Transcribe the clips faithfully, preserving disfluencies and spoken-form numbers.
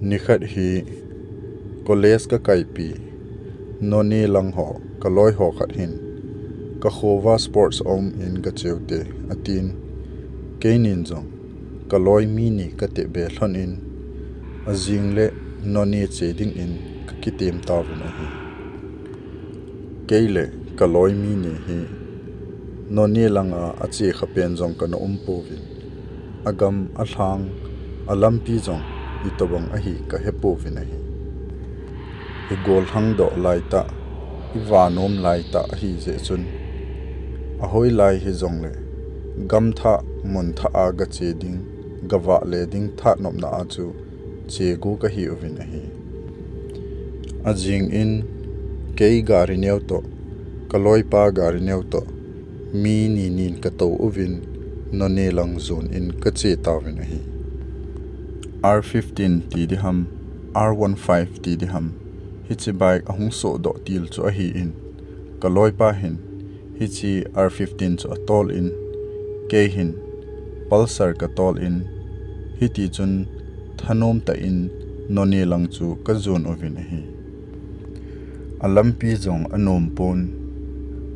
Nikhat hi college kakaipi Noney lang ho, kaloi ho khat hin, kakhova sports a um in gacheute, atin, keinin jong kaloi mi ni katep be lhon in, ajing le Noney che dingin kakitem tauvin ahi. Kei le kaloi mi ni hi Noney langa ache kha pen jong kana um pouvin, agam, alhang, alampi jong itobang ahi kahe pouvin ahi. Igollhang doh laitah, ivanom laitah ahijeh chun, ahoilai hijongle gamthah, munthah a gache ding, gavahle ding thahnopna a chu chegu kahi uvin ahi. Ajing in kei gari neo toh, kaloipa gari neo toh, mi ninin katou uvin, Noney lang jon in kache tauvin ahi. R fifteen ti diham, R one five ti diham, hiche bike ahung sohdoh til chu ahin, kaloipa hin hiche R fifteen chu atol in, kei hin Pulsar katol in, hitichun thanom tah in Noney lang chu kajon uvin ahi. Alampi jong anom pon,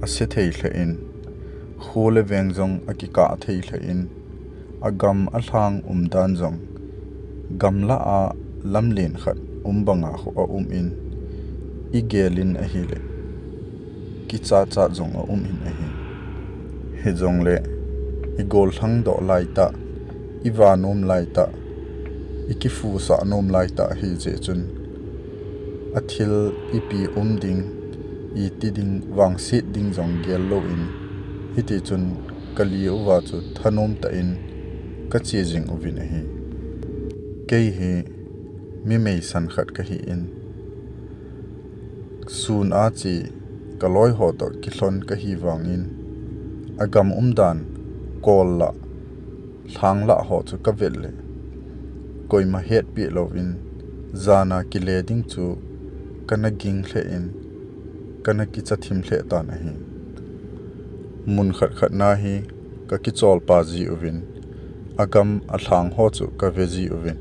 ase thei lheh in, kho le veng jong akikah thei lheh in, agam alhang umdan jong gamlah a lamlen khat um banga khu aum in, igel in ahile kichat chat jong aum in ahi. Hijongle igollhang doh laitah, ivanom laitah, ikifusah nom laitah ahijeh chun, athil ipi um ding, iti ding, vangset ding jong gel louvin, hitichun kali uva chu thanom tah in kache jing uvin ahi. Kei hi mi meisan khat kahin, sun a che kaloi ho toh kilhon kahi vangin, agam umdan kol lah, lhang lah ho chu kavet le, koima hetpeh louvin, jana kile ding chu kana ging lheh in, kana kicha thim lheh tan ahi. Mun khat khat na hi kakicholpa ji uvin, agam alhang ho chu kave ji uvin,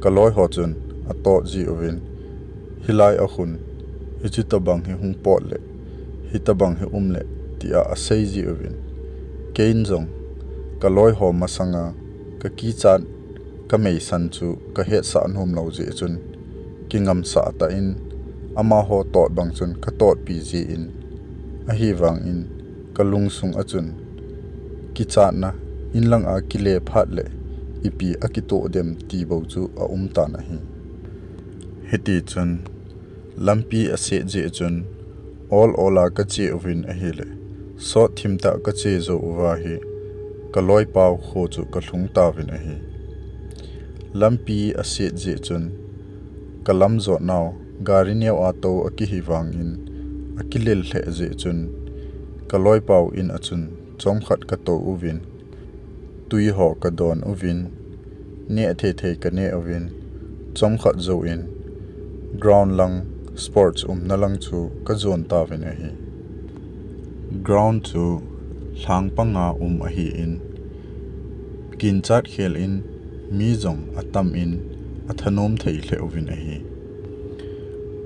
kaloi ho chun atot ji uvin, hilai a khun hiche tobang hi hung pot le, hitobang hi um le, tia asei ji uvin, kein jong kaloi ho masanga kakichat, kameisan chu kahetsah nom lou jeh chun, kingamsah tah in amaho tot bang chun katotpi jin, ahivangin kalungsung a chun kichatna, inlanga kile phat le ipi akitoh dem ti bou chu aumtan ahi. Hitichun lampi aset jeh chun, ol ol a kache uvin ahile, sot thim tah kache jou uva hi, kaloipau kho chu kalhung tauvin ahi. Lampi aset jeh chun, kalam jotnau gari neo a tou akihi vangin, akilel lheh jeh chun, kaloipau in a chun chomkhat katou uvin, twi ho kadon uvin, neh thei thei kaneh uvin, chomkhat jouvin ground lang, sports umna lang chu kajon tauvin ahi. Ground chu lhang panga um ahin, kinchat khel in mi jong atam in athanom thei lheh uvin ahi.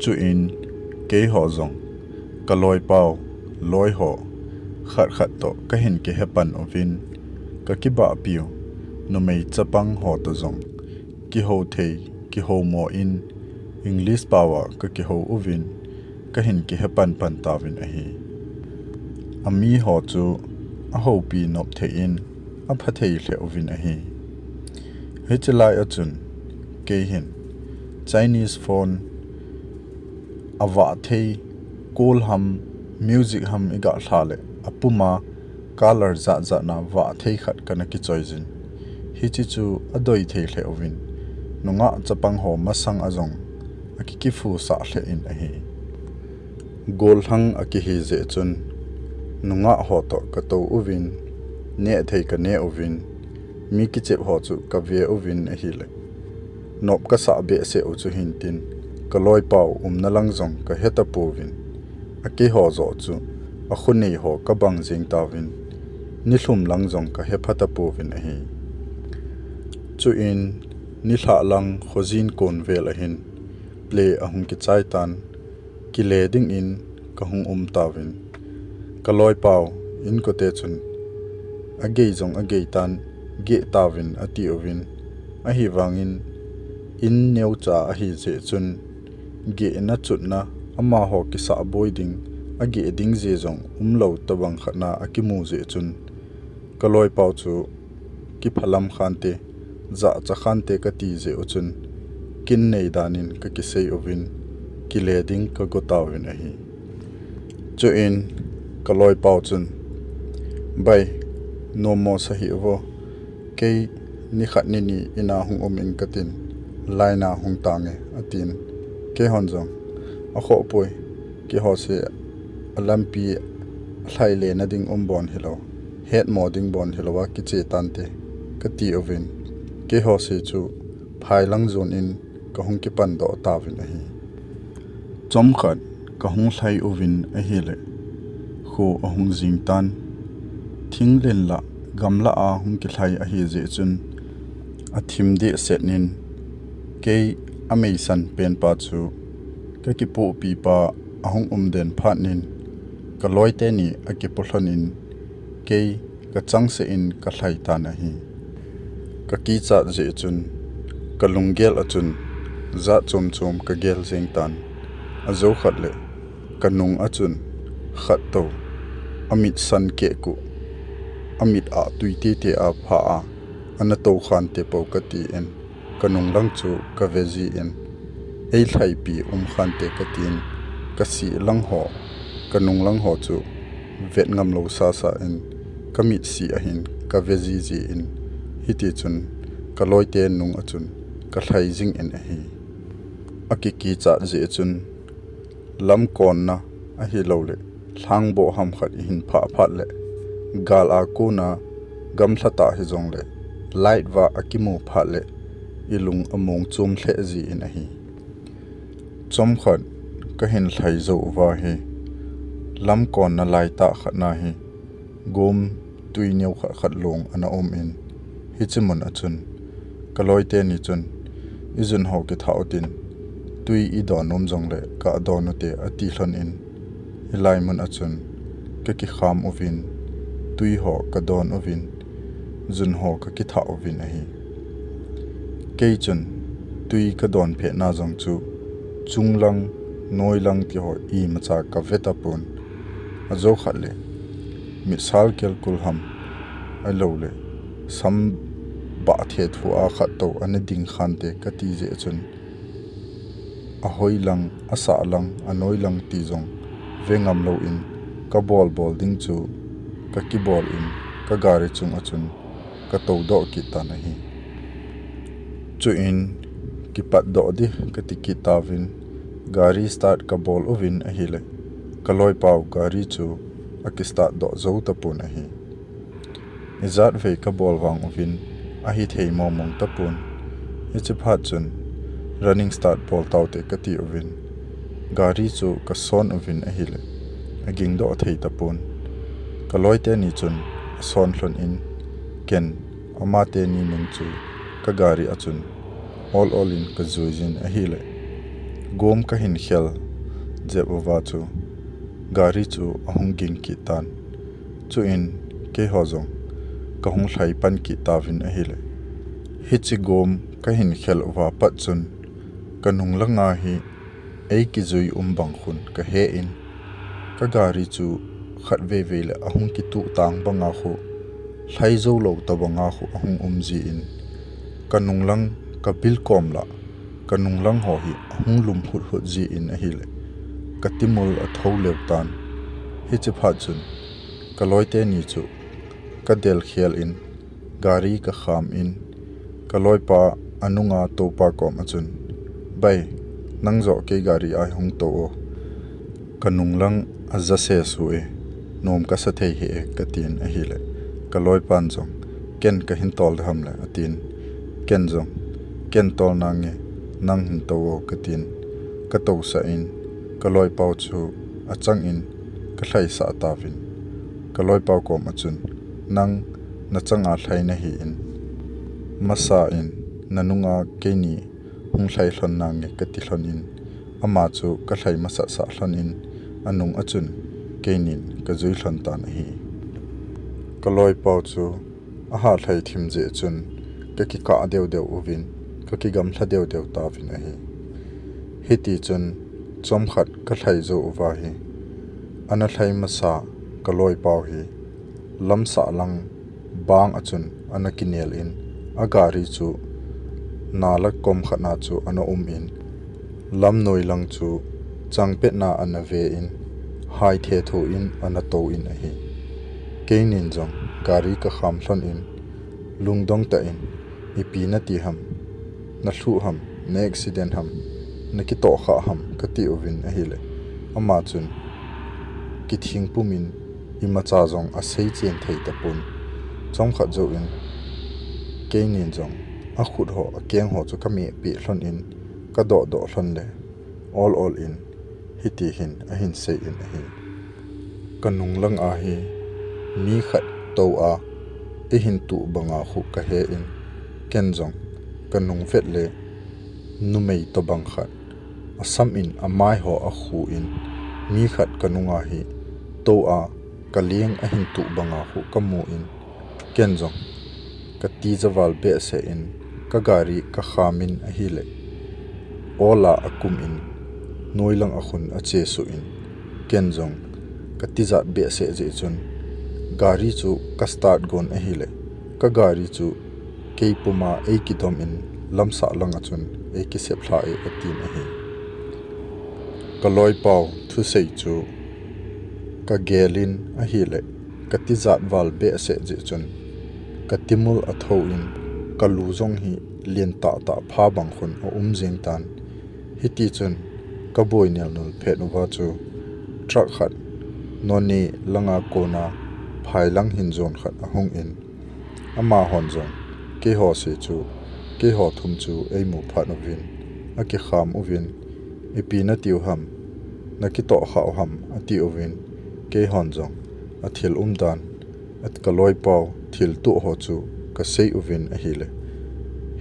Chuin keiho jong kaloipau, loiho khat khat toh kahin kihepan uvin, kakibahpiu numei chapang ho toh jong kihou thei, kihou mo in, English pao a kakihou uvin, kahin kihepan pan tauvin ahi. Amiho chu ahoupi nop thei in, apha thei lheh uvin ahi. Hiche lai a chun, kei hin Chinese phone avah thei, call ham, music ham iga lha le, apuma color jat jat na vah thei khat kana kichoi jin. Hiche chu adoi thei lheh uvin, nungah chapang ho masang a jong akikifusah lheh in ahi. Gollhang akihi jeh chun, nungah ho toh katou uvin, neh thei kaneh uvin, mi kichep ho chu kave uvin ahile, nop kasah behseh u chu hintin, kaloipau umna lang jong kaheta pouvin, akeiho joh chu akhonei ho kabang jeng tauvin, nilhum lang jong kahepha ta pouvin ahi. Chuin Nilhah lang khojin kon vel ahin, play ahung kichai tan, kile dingin kahung um tauvin. Ka loipau, inkote chun, agei jong agei tan, geh tauvin ati uvin. Ahivangin, in neocha ahi jeh chun, gehna chutna amaho kisah boi ding, ageh ding jeh jong umlou tabang khatna akimu jeh chun, ka loipau chu kiphalam khante, jahcha khante kati jeh u chun, kin nei danin kakisei uvin, kile ding kago tauvin ahi. Chuin ka loipau chun, "Bai, nommo sa hih uvo, kei nikhat nini ina hung um ing katin, line a hung tange," atin. Keihon jong, "Akhohpoi, keiho se alampi alhai lena ding um bon hilou, hetmo ding bon hilou a kiche tante," kati uvin. Keiho se chu phai lang jon in kahung kipan doh tauvin ahi. Chomkhat kahung lhai uvin ahile, kho ahung jing tan. Thinglen lah, gamlah a hung kilhai ahi jeh chun, athim dehset in, kei ameisan penpa chu kakipohpipa ahung um den phat in, ka loiteni akipo lhon in, kei kachangseh in kalhai tan ahi. Kakichat jeh chun, kalunggel a chun, jat chom chom kagel jeng tan, ajou khat le, kanung a chun, khat tou, amit san kehkuh, amit a tui tete a pha a, ana tou khante pou katin, kanung lang chu kave jin, ei lhaipi um khante katin, kasih lang ho, kanung lang ho chu, vet ngamlou sasa in, kamitsi ahin, kave jijin, hitichun, ka loite nung a chun, kalhai jingin ahi. Akikichat jeh chun, lamkonna ahilouleh, lhangboh ham khat ihin phah phat le, gal a kona gamlha tah hijongle, light vah akimu phat le, ilung among chom lheh jin ahi. Chomkhat kahin lhai jou uva hi, lamkonna laitah khatna hi, gom tui neo khat khat long ana um in, hiche mun a chun, ka loiteni chun, ijun ho kithah utin, tui idon um jongle kadon ute ati lhon in, hilai mun a chun, kakikham uvin, tui ho kadon uvin, jun ho kakithah uvin ahi. Kei chun, tui kadon phetna jong chu, chunglang, noilang tiho imacha kave tapon, ajou khat le, mitsal kelkul ham, ahiloule, sam bah thethu a khat tou ana ding khante kati jeh chun, ahoi lang, asah lang, anoi lang ti jong, ve ngamlou in, kabol bol ding chu, kakibol in, ka gari chung a chun, katoudoh kit tan ahi. Chuin, kipatdoh ding kati kit tauvin, gari start kabol uvin ahile, ka loipau gari chu, akistart doh jou tapon ahi. Ijatvei kabol vang uvin, ahithei mongmong tapon. Hiche phat chun, running start bol taute kati uvin, gari chu kason uvin ahile, agingdoh thei tapon. Ka loiteni chun, ason lhon in, ken, amateni nung chu, ka gari a chun, ol ol in kajui jin ahile, gom kahin khel jep uva chu, gari chu ahung ging kit tan. Chuin, keiho jong, kahung lhai pan kit tauvin ahile, hiche gom kahin khel uva pat chun, kanung langa hi, eikijui um bang khun kahe in, ka gari chu khatvei vei le ahung kituh tang banga khu, lhai joulou tabanga khu ahung um jin, kanung lang, kabilkom lah, kanung lang ho hi ahung lum hut hut jin ahile, katimul athou leu tan. Hiche phat chun, ka loiteni chu, kadel khel in, gari kakham in, ka loipa anunga toupa kom a chun, Bai, nang joh kei gari a hung tou o. Kanung lang aja sesu e, nom kasa thei hih e, katin ahile, ka loipan jong, Ken kahin tol ding ham le, atin, ken jong, Ken tol nange, nang hin tou o, katin, katousah in, ka loipau chu achang in, kalhaisah tauvin, ka loipau kom a chun, Nang nachanga lhai nahi in, masa in, na nunga keini hung lhai lhon nange ka ti lhon in, ama chu ka lhai masat sah lhon in, a nung a chun keinin ka jui lhon tan ahi. Ka loipau chu a ha lhai thim jeh chun ka kikah deu deu uvin, ka kigamlha deu deu tauvin ahi. Hiti chun chomkhat ka lhai jou uva hi, ana lhai masa ka loipau hi lamsah lang bang a chun ana kinel in, a gari chu nala kom khat na chu ana um in, lamnoi lang chu changpetna ana ve in, hai the tho in ana to in ahi. Keinin jong gari ka kham lhon in, lungdong tah in, ipi na ti ham, na lhuh ham, na accident ham, na kitoh khah ham ka ti uvin ahile, ama chun kithing pum in imacha jong a sei chen thei tapon. Chomkhat jou in keinin jong a khut ho, a keng ho chu ka meh peh lhon in ka doh doh lhon le, ol ol in hiti hin a hin sei in ahi. Ka nung lang a hi mi khat to a, ei hin tuh banga khu ka he in, ken jong ka nung vet le numei tobang khat a sam in a mai ho a khu in, mi khat ka nung a hi to a, ka leng a hin tuh banga khu ka mu in, ken jong ka tija val behseh in ka gari ka kham in ahile, ol a a kum in, noi lang a khun a chesuh in, ken jong ka tijat behseh jeh chun, gari chu ka start gon ahile, ka gari chu kei puma ei kidom in lamsah lang a chun ei kisep lha e, a tin ahi. Ka loipau thusei chu ka gel in ahile, ka tijat val behseh jeh chun, ka timul a tho in, ka lu jong hi lien tah tah pha bang khun a um jeng tan. Hiti chun ka boi nel nul phet uva chu truck khat Noney langa kona phai lang hin jon khat a hung in, amahon jong keiho se chu, keiho thum chu ei mu phat uvin, a kikham uvin, ipi na tiu ham, na kitoh khah u ham, a ti uvin, keihon jong a thil umdan, a ka loipau thil tuh ho chu ka sei uvin ahile,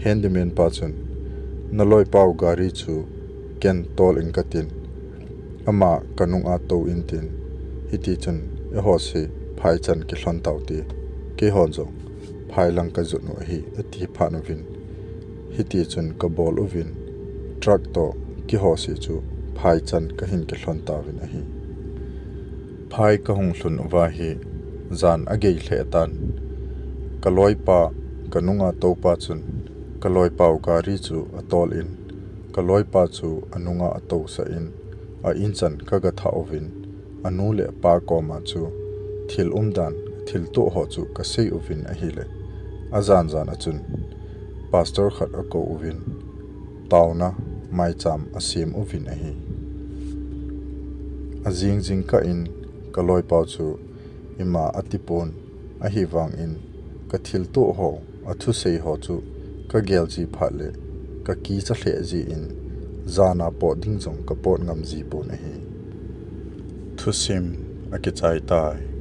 handyman pa chun, na loipau gari chu ken tol in ka tin, ama ka nung a to in tin, hiti chun eiho se phai chan kilhon tau te, keihon jong phai lang ka jot u ahi, a ti phat uvin, hiti chun ka bol uvin, truck toh keiho se chu phai chan ka hin kilhon tauvin ahi. Phai ka hung lhun uva hi jan a gei lheh tan. Ka loipa, ka nunga topa chun ka loipau gari chu a tol in, ka loipa chu a nunga a tosah in, a in chan ka ga thah uvin, a nu le a pa koma chu thil umdan, thil tuh ho chu ka sei uvin ahile, a jan jan a chun pastor khat a ko uvin, taona maicham a sem uvin ahi. A jing jingkah in ka loipau chu ima a ti pon, ahivangin ka thil tuh ho, a thusei ho chu ka gel ji phat le ka kicha lheh ji in, jan a pot ding jong ka pot ngam ji pon ahi. Thusim a kichai tai.